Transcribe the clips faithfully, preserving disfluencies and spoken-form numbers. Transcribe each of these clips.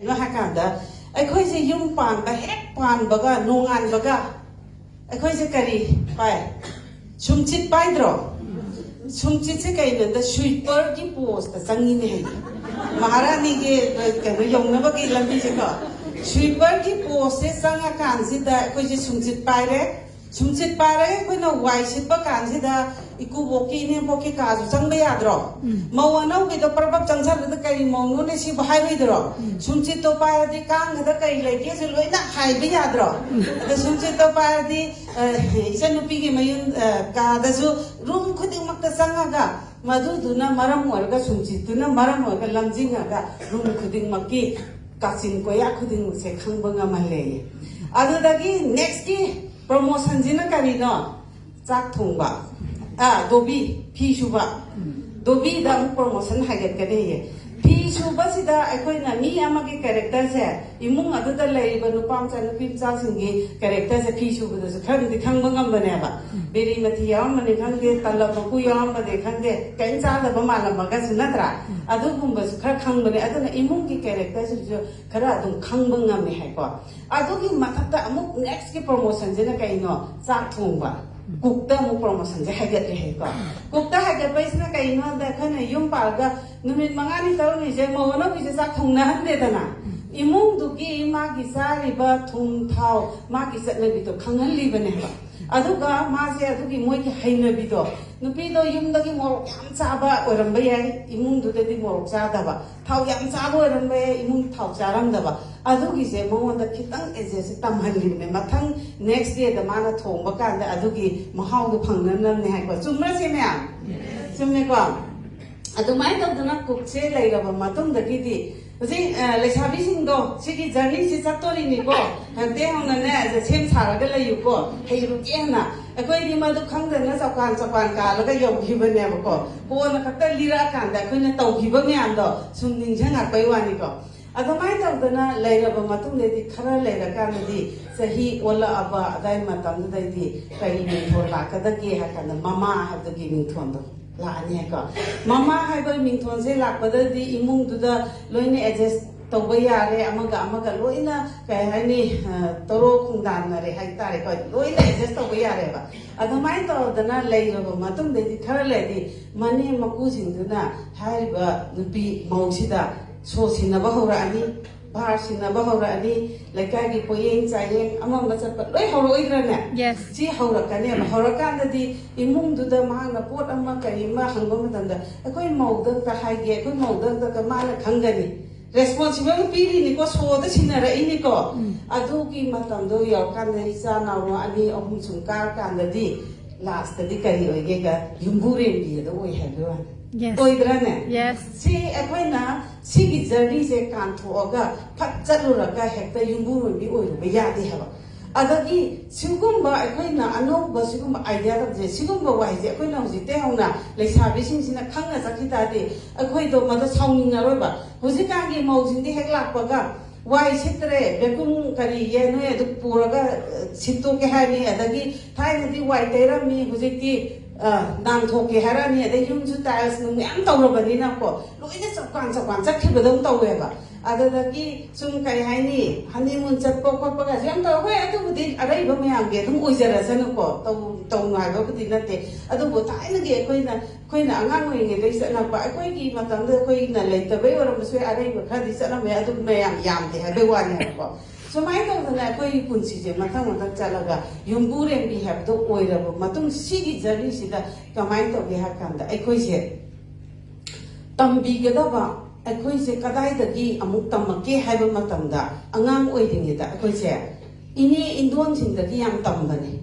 ꯀꯩꯅꯣ ꯍꯥꯏꯀꯥꯟꯗ, ꯑꯩꯈꯣꯏꯁꯦ ꯌꯨꯝ ꯄꯥꯟꯕ ꯍꯦꯛ ꯄꯥꯟꯕꯒ ꯅꯣꯡꯉꯥꯟꯕꯒ ꯑꯩꯈꯣꯏꯁꯦ ꯀꯔꯤ ꯄꯥꯏ? ꯁꯨꯝꯆꯤꯠ ꯄꯥꯏꯗ꯭ꯔꯣ? ꯁꯨꯝꯆꯤꯠꯁꯦ ꯀꯩꯅꯣꯗ ꯁ꯭ꯋꯤꯄꯔꯒꯤ ꯄꯣꯁꯇ ꯆꯪꯉꯤꯅꯦ ꯍꯥꯏꯌꯦ꯫ ꯃꯍꯥꯔꯥꯅꯤꯒꯤ ꯀꯩꯅꯣ ꯌꯧꯅꯕꯒꯤ ꯂꯝꯕꯤꯁꯦꯀꯣ, ꯁ꯭ꯋꯤꯄꯔꯒꯤ ꯄꯣꯁꯁꯦ ꯆꯪꯉꯀꯥꯟꯁꯤꯗ ꯑꯩꯈꯣꯏꯁꯦ ꯁꯨꯝꯆꯤꯠ ꯄꯥꯏꯔꯦ꯫ ꯁꯨꯝꯆꯤꯠ ꯄꯥꯏꯔꯒ ꯑꯩꯈꯣꯏꯅ ꯋꯥꯏ ꯁꯤꯠꯄ ꯀꯥꯟꯁꯤꯗ ꯏꯀꯨꯕꯣꯛꯀꯤ ꯏꯅꯦꯝꯕꯣꯛꯀꯤ ꯀꯥꯁꯨ ꯆꯪꯕ ꯌꯥꯗ꯭ꯔꯣ? ꯎꯝ꯫ ꯃꯧ ꯑꯅꯧꯕꯤꯗꯣ ꯄ꯭ꯔꯕꯞ ꯆꯪꯁꯜꯂꯗ ꯀꯔꯤ ꯃꯧꯅꯣꯅꯦ ꯁꯤꯕꯨ ꯍꯥꯏꯔꯣꯏꯗ꯭ꯔꯣ? ꯎꯝ꯫ ꯁꯨꯝꯆꯤꯠꯇꯣ ꯄꯥꯏꯔꯗꯤ ꯀꯥꯡꯒꯗ ꯀꯔꯤ ꯂꯩꯒꯦꯁꯦ ꯂꯣꯏꯅ ꯍꯥꯏꯕ ꯌꯥꯗ꯭ꯔꯣ? ꯎꯝ꯫ ꯑꯗ ꯁꯨꯝꯆꯤꯠꯇꯣ ꯄꯥꯏꯔꯗꯤ, ꯑ, ꯏꯆꯟꯅꯨꯄꯤꯒꯤ ꯃꯌꯨꯝ, ꯑ, ꯀꯥꯗꯁꯨ ꯔꯨꯝ ꯈꯨꯗꯤꯡꯃꯛꯇ ꯆꯪꯉꯒ ꯃꯗꯨꯗꯨꯅ ꯃꯔꯝ ꯑꯣꯏꯔꯒ, ꯁꯨꯝꯆꯤꯠꯇꯨꯅ ꯃꯔꯝ ꯑꯣꯏꯔꯒ ꯂꯝꯖꯤꯡꯉꯒ ꯔꯨꯝ ꯈꯨꯗꯤꯡꯃꯛꯀꯤ ꯀꯥꯆꯤꯟ ꯀꯣꯌꯥ ꯈꯨꯗꯤꯡꯃꯛꯁꯦ ꯈꯪꯕ ꯉꯝꯍꯜꯂꯦꯌꯦ꯫ ꯑꯗꯨꯗꯒꯤ ꯅꯦꯛꯁꯀꯤ ꯄ꯭ꯔꯣꯃꯣꯁꯟꯁꯤꯅ ꯀꯔꯤꯅꯣ? ꯆꯥꯛ ꯊꯣꯡꯕ, ꯑꯥ, ꯗꯣꯕꯤ, ꯐꯤ ꯁꯨꯕ꯫ ꯗꯣꯕꯤꯗ ꯑꯃꯨꯛ ꯄ꯭ꯔꯣꯃꯣꯁꯟ ꯍꯥꯏꯒꯠꯀꯅꯤꯌꯦ꯫ ꯐꯤ ꯁꯨꯕꯁꯤꯗ ꯑꯩꯈꯣꯏꯅ ꯃꯤ ꯑꯃꯒꯤ ꯀꯦꯔꯦꯛꯇꯔꯁꯦ, ꯏꯃꯨꯡ ꯑꯗꯨꯗ ꯂꯩꯔꯤꯕ ꯅꯨꯄꯥ ꯃꯆꯥ, ꯅꯨꯄꯤ ꯃꯆꯥꯁꯤꯡꯒꯤ ꯀꯦꯔꯦꯛꯇꯔꯁꯦ ꯐꯤ ꯁꯨꯕꯗꯁꯨ ꯈꯔꯗꯤ ꯈꯪꯕ ꯉꯝꯕꯅꯦꯕ꯫ ꯕꯤꯔꯤ ꯃꯊꯤ ꯌꯥꯎꯔꯝꯕꯅꯤ ꯈꯪꯗꯦ, ꯇꯂꯕ ꯃꯀꯨ ꯌꯥꯎꯔꯝꯕꯅꯤ ꯈꯪꯗꯦ, ꯀꯔꯤꯝ ꯆꯥꯗꯕ ꯃꯥꯜꯂꯝꯃꯒꯁꯨ, ꯅꯠꯇ꯭ꯔꯥ? ꯑꯗꯨꯒꯨꯝꯕꯁꯨ ꯈꯔ ꯈꯪꯕꯅꯦ꯫ ꯑꯗꯨꯅ ꯏꯃꯨꯡꯒꯤ ꯀꯦꯔꯦꯛꯇꯔꯁꯤꯡꯁꯨ ꯈꯔ ꯑꯗꯨꯝ ꯈꯪꯕ ꯉꯝꯃꯦ ꯍꯥꯏꯀꯣ꯫ ꯑꯗꯨꯒꯤ ꯃꯊꯛꯇ ꯑꯃꯨꯛ ꯅꯦꯛꯁꯀꯤ ꯄ꯭ꯔꯣꯃꯣꯁꯟꯁꯤꯅ ꯀꯩꯅꯣ? ꯆꯥꯛ ꯊꯣꯡꯕ꯫ ꯀꯨꯛꯇ ꯑꯃꯨꯛ ꯄ꯭ꯔꯣꯃꯣꯁꯟꯁꯦ ꯍꯥꯏꯒꯠꯂꯦ ꯍꯥꯏꯀꯣ꯫ ꯀꯨꯛꯇ ꯍꯥꯏꯒꯠꯄꯩꯁꯤꯅ ꯀꯩꯅꯣ ꯍꯥꯏꯕꯗ, ꯑꯩꯈꯣꯏꯅ ꯌꯨꯝ ꯄꯥꯜꯂꯒ ꯅꯨꯃꯤꯠ ꯃꯉꯥꯅꯤ ꯇꯔꯨꯛꯅꯤꯁꯦ ꯃꯧ ꯑꯅꯧꯕꯤꯁꯦ ꯆꯥꯛ ꯊꯣꯡꯅꯍꯟꯗꯦꯗꯅ, ꯏꯃꯨꯡꯗꯨꯒꯤ ꯃꯥꯒꯤ ꯆꯥꯔꯤꯕ ꯊꯨꯝ ꯊꯥꯎ, ꯃꯥꯒꯤ ꯆꯠꯅꯕꯤꯗꯣ ꯈꯪꯍꯜꯂꯤꯕꯅꯦꯕ꯫ ꯑꯗꯨꯒ ꯃꯥꯁꯦ ꯑꯗꯨꯒꯤ ꯃꯣꯏꯒꯤ ꯍꯩꯅꯕꯤꯗꯣ, ꯅꯨꯄꯤꯗꯣ ꯌꯨꯝꯗꯒꯤ ꯃꯣꯔꯣꯛ ꯌꯥꯝ ꯆꯥꯕ ꯑꯣꯏꯔꯝꯕ ꯌꯥꯏ, ꯏꯃꯨꯡꯗꯨꯗꯗꯤ ꯃꯣꯔꯣꯛ ꯆꯥꯗꯕ, ꯊꯥꯎ ꯌꯥꯝ ꯆꯥꯕ ꯑꯣꯏꯔꯝꯕ ꯌꯥꯏ, ꯏꯃꯨꯡ ꯊꯥꯎ ꯆꯥꯔꯝꯗꯕ, ꯑꯗꯨꯒꯤꯁꯦ ꯃꯉꯣꯟꯗ ꯈꯤꯇꯪ ꯑꯦꯖꯦꯁꯁꯦ ꯇꯝꯍꯜꯂꯤꯕꯅꯦ꯫ ꯃꯊꯪ ꯅꯦꯛꯁ ꯗꯦꯗ ꯃꯥꯅ ꯊꯣꯡꯕ ꯀꯥꯟꯗ ꯑꯗꯨꯒꯤ ꯃꯍꯥꯎꯗꯣ ꯐꯪꯅꯅꯕꯅꯦ ꯍꯥꯏꯀꯣ꯫ ꯆꯨꯝꯕ꯭ꯔꯥ ꯁꯤ ꯃꯌꯥꯝ? ꯆꯨꯝꯃꯦꯀꯣ? ꯑꯗꯨꯃꯥꯏꯅ ꯇꯧꯗꯅ ꯀꯨꯛꯁꯦ ꯂꯩꯔꯕ ꯃꯇꯨꯡꯗꯒꯤꯗꯤ ꯍꯧꯖꯤꯛ, ꯑ, ꯂꯩꯁꯥꯕꯤꯁꯤꯡꯗꯣ ꯁꯤꯒꯤ ꯖꯔꯅꯤꯁꯤ ꯆꯠꯇꯣꯔꯤꯅꯤꯀꯣ, ꯍꯧꯖꯤꯛꯇꯩ ꯍꯧꯅꯅꯦ ꯁꯦꯝ ꯁꯥꯔꯒ ꯂꯩꯌꯨꯀꯣ, ꯍꯩꯔꯨꯒꯦꯅ꯫ ꯑꯩꯈꯣꯏꯗꯤ ꯃꯗꯨ ꯈꯪꯗꯅ ꯆꯄꯥꯟ ꯆꯄꯥꯟ ꯀꯥꯜꯂꯒ ꯌꯧꯈꯤꯕꯅꯦꯕꯀꯣ꯫ ꯀꯣꯟꯅ ꯈꯛꯇ ꯂꯤꯔꯛꯑꯀꯥꯟꯗ ꯑꯩꯈꯣꯏꯅ ꯇꯧꯈꯤꯕ ꯃꯌꯥꯝꯗꯣ ꯁꯨꯝ ꯅꯤꯡꯁꯤꯡꯉꯛꯄꯩ ꯋꯥꯅꯤꯀꯣ꯫ ꯑꯗꯨꯃꯥꯏꯅ ꯇꯧꯗꯅ ꯂꯩꯔꯕ ꯃꯇꯨꯡꯗꯗꯤ, ꯈꯔ ꯂꯩꯔꯀꯥꯟꯗꯗꯤ, ꯆꯍꯤ ꯑꯣꯜꯂꯛꯑꯕ ꯑꯗꯥꯏ ꯃꯇꯝꯗꯨꯗꯩꯗꯤ ꯀꯔꯤ ꯃꯤꯡꯊꯣꯜ ꯂꯥꯛꯀꯗꯒꯦ ꯍꯥꯏ ꯀꯥꯟꯗ, ꯃꯃꯥ ꯍꯥꯏꯕꯒꯤ ꯃꯤꯡꯊꯣꯜꯗꯣ ꯂꯥꯛꯑꯅꯤ ꯍꯥꯏꯀꯣ꯫ ꯃꯃꯥ ꯍꯥꯏꯕ ꯃꯤꯡꯊꯣꯜꯁꯦ ꯂꯥꯛꯄꯗꯗꯤ ꯏꯃꯨꯡꯗꯨꯗ ꯂꯣꯏꯅ ꯑꯦꯗꯖꯁ ꯇꯧꯕ ꯌꯥꯔꯦ, ꯑꯃꯒ ꯑꯃꯒ ꯂꯣꯏꯅ, ꯀꯩ ꯍꯥꯏꯅꯤ, ꯑ, ꯇꯣꯔꯣ ꯈꯣꯡꯗꯥꯟꯅꯔꯦ ꯍꯥꯏꯇꯥꯔꯦꯀꯣ, ꯂꯣꯏꯅ ꯑꯦꯗꯖꯁ ꯇꯧꯕ ꯌꯥꯔꯦꯕ꯫ ꯑꯗꯨꯃꯥꯏꯅ ꯇꯧꯗꯅ ꯂꯩꯔꯕ ꯃꯇꯨꯡꯗꯩꯗꯤ ꯈꯔ ꯂꯩꯔꯗꯤ ꯃꯅꯦꯝ ꯃꯀꯨꯁꯤꯡꯗꯨꯅ ꯍꯥꯏꯔꯤꯕ ꯅꯨꯄꯤ ꯃꯧꯁꯤꯗ ꯁꯣ ꯁꯤꯟꯅꯕ ꯍꯧꯔꯛꯑꯅꯤ, ꯚꯥꯔ ꯁꯤꯟꯅꯕ ꯍꯧꯔꯛꯑꯅꯤ, ꯂꯩꯀꯥꯏꯒꯤ ꯄꯣꯌꯦꯡ ꯆꯥꯌꯦꯡ ꯑꯃ ꯑꯃ ꯆꯠꯄ ꯂꯣꯏ ꯍꯧꯔꯛꯑꯣꯏꯗ꯭ꯔꯅꯦ? Yes. ꯁꯤ ꯍꯧꯔꯛꯀꯅꯦꯕ꯫ ꯍꯧꯔꯀꯥꯟꯗꯗꯤ ꯏꯃꯨꯡꯗꯨꯗ ꯃꯍꯥꯛꯅ ꯄꯣꯠ ꯑꯃ ꯀꯔꯤ ꯑꯃ ꯍꯪꯕ ꯃꯇꯝꯗ ꯑꯩꯈꯣꯏ ꯃꯧꯗ ꯑꯝꯇ ꯍꯥꯏꯒꯦ, ꯑꯩꯈꯣꯏ ꯃꯧꯗ ꯑꯝꯇ ꯃꯥꯅ ꯈꯪꯒꯅꯤ꯫ ꯔꯦꯁꯄꯣꯟꯁꯤꯕꯜ ꯄꯤꯔꯤꯅꯤꯀꯣ, ꯁꯣꯗ ꯁꯤꯟꯅꯔꯛꯏꯅꯤꯀꯣ꯫ ꯑꯗꯨꯒꯤ ꯃꯇꯝꯗꯣ ꯌꯧꯔꯀꯥꯟꯗ ꯏꯆꯥ ꯅꯥꯎꯔꯣ ꯑꯅꯤ ꯑꯍꯨꯝ ꯁꯨꯝ ꯀꯥꯔꯀꯥꯟꯗꯗꯤ ꯂꯥꯁꯇꯗꯤ ꯀꯔꯤ ꯑꯣꯏꯒꯦꯒ, ꯌꯨꯝꯕꯨꯔꯦꯝꯕꯤ ꯑꯗꯨ ꯑꯣꯏ ꯍꯥꯏꯕ ꯋꯥꯅꯤ꯫ Yes. ꯑꯣꯏꯗ꯭ꯔꯅꯦ? Yes. ꯁꯤ ꯑꯩꯈꯣꯏꯅ ꯁꯤꯒꯤ ꯖꯔꯅꯤꯁꯦ ꯀꯥꯟꯊꯣꯛꯑꯒ ꯐꯠ ꯆꯠꯂꯨꯔꯒ ꯍꯦꯛꯇ ꯌꯨꯝꯕꯨꯔꯦꯝꯕꯤ ꯑꯣꯏꯔꯨꯕ ꯌꯥꯗꯦ ꯍꯥꯏꯕ꯫ ꯑꯗꯒꯤ ꯁꯤꯒꯨꯝꯕ ꯑꯩꯈꯣꯏꯅ ꯑꯅꯧꯕ ꯁꯤꯒꯨꯝꯕ ꯑꯥꯏꯗꯤꯌꯥ ꯇꯧꯕꯁꯦ, ꯁꯤꯒꯨꯝꯕ ꯋꯥꯍꯩꯁꯦ ꯑꯩꯈꯣꯏꯅ ꯍꯧꯖꯤꯛꯇꯩ ꯍꯧꯅ ꯂꯩꯁꯥꯕꯤꯁꯤꯡꯁꯤꯅ ꯈꯪꯅ ꯆꯠꯈꯤ ꯇꯥꯔꯗꯤ ꯑꯩꯈꯣꯏꯗꯣ ꯃꯗꯨ ꯁꯥꯎꯅꯤꯡꯉꯔꯣꯏꯕ꯫ ꯍꯧꯖꯤꯛꯀꯥꯟꯒꯤ ꯃꯧꯁꯤꯡꯗꯤ ꯍꯦꯛ ꯂꯥꯛꯄꯒ ꯋꯥꯏ ꯁꯤꯠꯇ꯭ꯔꯦ, ꯕꯦꯀꯨꯝ ꯀꯔꯤ ꯌꯦ ꯅꯣꯏ ꯑꯗꯨ ꯄꯨꯔꯒ, ꯑ, ꯁꯤꯠꯇꯣꯛꯀꯦ ꯍꯥꯏꯔꯅꯤ, ꯑꯗꯒꯤ ꯊꯥꯏꯅꯗꯤ ꯋꯥꯏ ꯇꯩꯔꯝꯃꯤ, ꯍꯧꯖꯤꯛꯇꯤ, ꯑ, ꯅꯥꯟꯊꯣꯛꯀꯦ ꯍꯥꯏꯔꯛꯑꯅꯤ, ꯑꯗꯩ ꯌꯨꯝꯁꯨ ꯇꯥꯏꯜꯁ ꯅꯨꯡ ꯃꯌꯥꯝ ꯇꯧꯔꯕꯅꯤꯅꯀꯣ, ꯂꯣꯏꯅ ꯆꯞꯀꯥꯟ ꯆꯞꯀꯥꯟ ꯆꯠꯈꯤꯕꯗꯧ ꯇꯧꯋꯦꯕ꯫ ꯑꯗꯨꯗꯒꯤ ꯁꯨꯝ ꯀꯩ ꯍꯥꯏꯅꯤ, ꯍꯅꯤꯃꯨꯟ ꯆꯠꯄ ꯈꯣꯠꯄꯒꯁꯨ ꯌꯥꯝ ꯇꯧꯋꯦ꯫ ꯍꯣꯏ, ꯑꯗꯨꯕꯨꯗꯤ ꯑꯔꯩꯕ ꯃꯌꯥꯝꯒꯤ ꯑꯗꯨꯝ ꯑꯣꯏꯖꯔꯁꯅꯨꯀꯣ, ꯇꯧ-, ꯇꯧꯅꯨ ꯍꯥꯏꯕꯕꯨꯗꯤ ꯅꯠꯇꯦ꯫ ꯑꯗꯨꯕꯨ ꯊꯥꯏꯅꯒꯤ ꯑꯩꯈꯣꯏꯅ, ꯑꯩꯈꯣꯏꯅ ꯑꯉꯥꯡ ꯑꯣꯏꯔꯤꯉꯩꯗꯒꯤ ꯆꯠꯂꯛꯄ, ꯑꯩꯈꯣꯏꯒꯤ ꯃꯇꯝꯗ ꯑꯩꯈꯣꯏꯅ ꯂꯩꯇꯕꯩ ꯑꯣꯏꯔꯝꯕꯁꯨ ꯌꯥꯏ, ꯑꯔꯩꯕ ꯈꯔꯗꯤ ꯆꯠꯂꯝꯃꯦ, ꯑꯗꯨ ꯃꯌꯥꯝ ꯌꯥꯝꯗꯦ ꯍꯥꯏꯕꯩ ꯋꯥꯅꯦꯕꯀꯣ꯫ ꯁꯨꯃꯥꯏꯅ ꯇꯧꯗꯅ ꯑꯩꯈꯣꯏꯒꯤ ꯄꯨꯟꯁꯤꯁꯦ ꯃꯊꯪ ꯃꯊꯪ ꯆꯠꯂꯒ ꯌꯨꯝꯕꯨꯔꯦꯝꯕꯤ ꯍꯥꯏꯕꯗꯣ ꯑꯣꯏꯔꯕ ꯃꯇꯨꯡ, ꯁꯤꯒꯤ ꯖꯔꯅꯤꯁꯤꯗ ꯀꯃꯥꯏꯅ ꯇꯧꯒꯦ ꯍꯥꯏꯕ ꯀꯥꯟꯗ, ꯑꯩꯈꯣꯏꯁꯦ ꯇꯝꯕꯤꯒꯗꯕ, ꯑꯩꯈꯣꯏꯁꯦ ꯀꯗꯥꯏꯗꯒꯤ ꯑꯃꯨꯛ ꯇꯝꯃꯛꯀꯦ ꯍꯥꯏꯕ ꯃꯇꯝꯗ, ꯑꯉꯥꯡ ꯑꯣꯏꯔꯤꯉꯩꯗ ꯑꯩꯈꯣꯏꯁꯦ ꯏꯅꯦ ꯏꯟꯗꯣꯟꯁꯤꯡꯗꯒꯤ ꯌꯥꯝ ꯇꯝꯕꯅꯦ꯫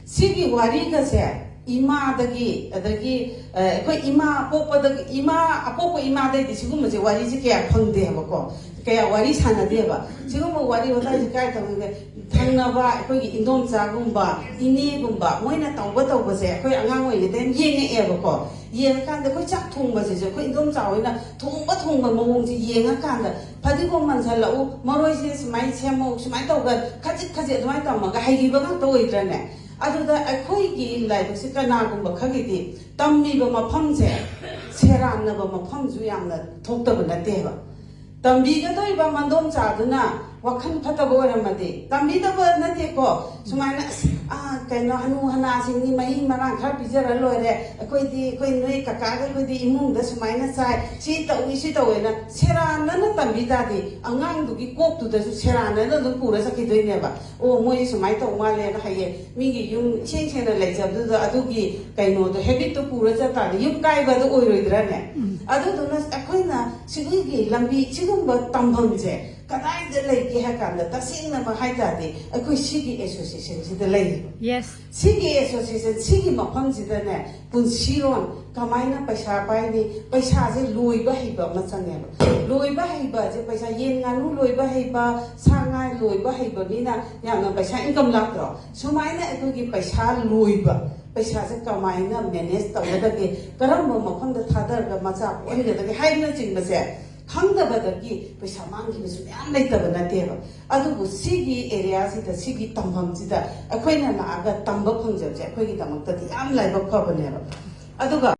ꯁꯤꯒꯤ ꯋꯥꯔꯤꯒꯁꯦ ꯏꯃꯥꯗꯒꯤ, ꯑꯗꯒꯤ, ꯑ, ꯑꯩꯈꯣꯏ ꯏꯃꯥ ꯄꯣꯛꯄꯗꯒꯤ, ꯏꯃꯥ, ꯑꯄꯣꯛꯄ ꯏꯃꯥꯗꯩꯗꯤ ꯁꯤꯒꯨꯝꯕꯁꯦ, ꯋꯥꯔꯤꯁꯦ ꯀꯌꯥ ꯐꯪꯗꯦ ꯍꯥꯏꯕꯀꯣ, ꯀꯌꯥ ꯋꯥꯔꯤ ꯁꯥꯟꯅꯗꯦꯕ꯫ ꯁꯤꯒꯨꯝꯕ ꯋꯥꯔꯤ ꯋꯥꯇꯥꯏꯁꯦ ꯀꯥꯏ ꯇꯧꯒꯦ? ꯊꯪꯅꯕ ꯑꯩꯈꯣꯏꯒꯤ ꯏꯟꯗꯣꯝꯆꯥꯒꯨꯝꯕ, ꯏꯅꯦꯒꯨꯝꯕ, ꯃꯣꯏꯅ ꯇꯧꯕ ꯇꯧꯕꯁꯦ ꯑꯩꯈꯣꯏ ꯑꯉꯥꯡ ꯑꯣꯏꯔꯤꯉꯩꯗ ꯌꯥꯝ ꯌꯦꯡꯉꯛꯑꯦꯕꯀꯣ꯫ ꯌꯦꯡꯉꯀꯥꯟꯗ ꯑꯩꯈꯣꯏ ꯆꯥꯛ ꯊꯣꯡꯕꯁꯤꯁꯨ ꯑꯩꯈꯣꯏ ꯏꯟꯗꯣꯝꯆꯥ ꯍꯣꯏꯅ ꯊꯣꯡꯕ ꯊꯣꯡꯕ ꯃꯑꯣꯡꯁꯦ ꯌꯦꯡꯉꯀꯥꯟꯗ, "ꯐꯗꯤꯒꯣꯝ ꯃꯟꯁꯜꯂꯛꯎ, ꯃꯔꯣꯏꯁꯦ ꯁꯨꯃꯥꯏꯅ ꯁꯦꯝꯃꯣ", ꯁꯨꯃꯥꯏꯅ ꯇꯧꯒ ꯈꯖꯤꯛ ꯈꯖꯤꯛ ꯑꯗꯨꯃꯥꯏꯅ ꯇꯝꯃꯒ ꯍꯩꯈꯤꯕ ꯉꯥꯛꯇ ꯑꯣꯏꯗ꯭ꯔꯅꯦ? ꯑꯗꯨꯗ ꯑꯩꯈꯣꯏꯒꯤ ꯂꯥꯏꯕꯛꯁꯦ ꯀꯅꯥꯒꯨꯝꯕ ꯈꯔꯒꯤꯗꯤ ꯇꯝꯃꯤꯕ ꯃꯐꯝꯁꯦ ꯁꯦꯔꯥꯟꯅꯕ ꯃꯐꯝꯁꯨ ꯌꯥꯝꯅ ꯊꯣꯛꯇꯕ ꯅꯠꯇꯦꯕ꯫ ꯇꯝꯕꯤꯒꯗꯧꯔꯤꯕ ꯃꯗꯣꯝꯆꯥꯗꯨꯅ ꯋꯥꯈꯜ ꯐꯠꯇꯕ ꯑꯣꯏꯔꯝꯃꯗꯤ, ꯇꯝꯕꯤꯗꯕ ꯅꯠꯇꯦꯀꯣ, ꯁꯨꯃꯥꯏꯅ, "ꯑꯁ, ꯑꯥ, ꯀꯩꯅꯣ, ꯍꯅꯨ ꯍꯅꯥꯁꯤꯡꯅꯤ, ꯃꯍꯤ ꯃꯔꯥꯡ ꯈꯔ ꯄꯤꯖꯔ ꯂꯣꯏꯔꯦ, ꯑꯩꯈꯣꯏꯗꯤ, ꯑꯩꯈꯣꯏ ꯅꯣꯏ ꯀꯀꯥꯒ ꯑꯩꯈꯣꯏꯗꯤ ꯏꯃꯨꯡꯗ ꯁꯨꯃꯥꯏꯅ ꯆꯥꯏ, ꯁꯤ ꯇꯧꯏ, ꯁꯤ ꯇꯧꯋꯦꯅ" ꯁꯦꯔꯥꯟꯅꯅ ꯇꯝꯕꯤ ꯇꯥꯔꯗꯤ, ꯑꯉꯥꯡꯗꯨꯒꯤ ꯀꯣꯛꯇꯨꯗꯁꯨ ꯁꯦꯔꯥꯟꯅꯅ ꯑꯗꯨꯝ ꯄꯨꯔ ꯆꯠꯈꯤꯗꯣꯏꯅꯦꯕ꯫ "ꯑꯣ, ꯃꯣꯏ ꯁꯨꯃꯥꯏꯅ ꯇꯧ ꯃꯥꯜꯂꯦꯅ" ꯍꯌꯦꯡ ꯃꯤꯒꯤ ꯌꯨꯝ ꯏꯁꯦꯡ ꯁꯦꯡꯅ ꯂꯩꯖꯕꯗꯨꯗ ꯑꯗꯨꯒꯤ ꯀꯩꯅꯣꯗꯣ, ꯍꯦꯕꯤꯠꯇꯣ ꯄꯨꯔ ꯆꯠ ꯇꯥꯔꯗꯤ ꯌꯨꯝ ꯀꯥꯏꯕ ꯑꯗꯨ ꯑꯣꯏꯔꯣꯏꯗ꯭ꯔꯅꯦ? ꯑꯗꯨꯗꯨꯅ ꯑꯩꯈꯣꯏꯅ ꯁꯤꯒꯤ ꯂꯝꯕꯤ, ꯁꯤꯒꯨꯝꯕ ꯇꯝꯐꯝꯁꯦ ꯀꯗꯥꯏꯗ ꯂꯩꯒꯦ ꯍꯥꯏ ꯀꯥꯟꯗ, ꯇꯁꯦꯡꯅꯃꯛ ꯍꯥꯏ ꯇꯥꯔꯗꯤ ꯑꯩꯈꯣꯏ ꯁꯤꯒꯤ ꯑꯦꯁꯣꯁꯤꯌꯦꯁꯟꯁꯤꯗ ꯂꯩꯌꯦꯕ꯫ Yes. ꯁꯤꯒꯤ ꯑꯦꯁꯣꯁꯤꯌꯦꯁꯟ, ꯁꯤꯒꯤ ꯃꯐꯝꯁꯤꯗꯅꯦ, ꯄꯨꯟꯁꯤꯔꯣꯟ ꯀꯃꯥꯏꯅ ꯄꯩꯁꯥ ꯄꯥꯏꯅꯤ? ꯄꯩꯁꯥꯁꯦ ꯂꯣꯏꯕ ꯍꯩꯕ ꯑꯃ ꯆꯪꯉꯦꯕ꯫ ꯂꯣꯏꯕ ꯍꯩꯕꯁꯦ, ꯄꯩꯁꯥ, ꯌꯦꯟ ꯉꯥꯅꯨ ꯂꯣꯏꯕ ꯍꯩꯕ, ꯁꯥ ꯉꯥ ꯂꯣꯏꯕ ꯍꯩꯕ ꯃꯤꯅ ꯌꯥꯝꯅ ꯄꯩꯁꯥ ꯏꯟꯀꯝ ꯂꯥꯛꯇ꯭ꯔꯣ? ꯁꯨꯃꯥꯏꯅ ꯑꯩꯈꯣꯏꯒꯤ ꯄꯩꯁꯥ ꯂꯣꯏꯕ, ꯄꯩꯁꯥꯁꯦ ꯀꯃꯥꯏꯅ ꯃꯦꯅꯦꯖ ꯇꯧꯒꯗꯒꯦ, ꯀꯔꯝꯕ ꯃꯐꯝꯗ ꯊꯥꯗꯔꯒ ꯃꯆꯥ ꯄꯣꯛꯍꯟꯒꯗꯒꯦ ꯍꯥꯏꯕꯅꯆꯤꯡꯕꯁꯦ ꯈꯪꯗꯕꯗꯒꯤ ꯄꯩꯁꯥ ꯃꯥꯡꯈꯤꯕꯁꯨ ꯃꯌꯥꯝ ꯂꯩꯇꯕ ꯅꯠꯇꯦꯕ꯫ ꯑꯗꯨꯕꯨ ꯁꯤꯒꯤ ꯑꯦꯔꯤꯌꯥꯁꯤꯗ, ꯁꯤꯒꯤ ꯇꯝꯐꯝꯁꯤꯗ ꯑꯩꯈꯣꯏꯅ ꯂꯥꯛꯑꯒ ꯇꯝꯕ ꯐꯪꯖꯕꯁꯦ ꯑꯩꯈꯣꯏꯒꯤꯗꯃꯛꯇꯗꯤ ꯌꯥꯝ ꯂꯥꯏꯕꯛ ꯐꯕꯅꯦꯕ꯫ ꯑꯗꯨꯒ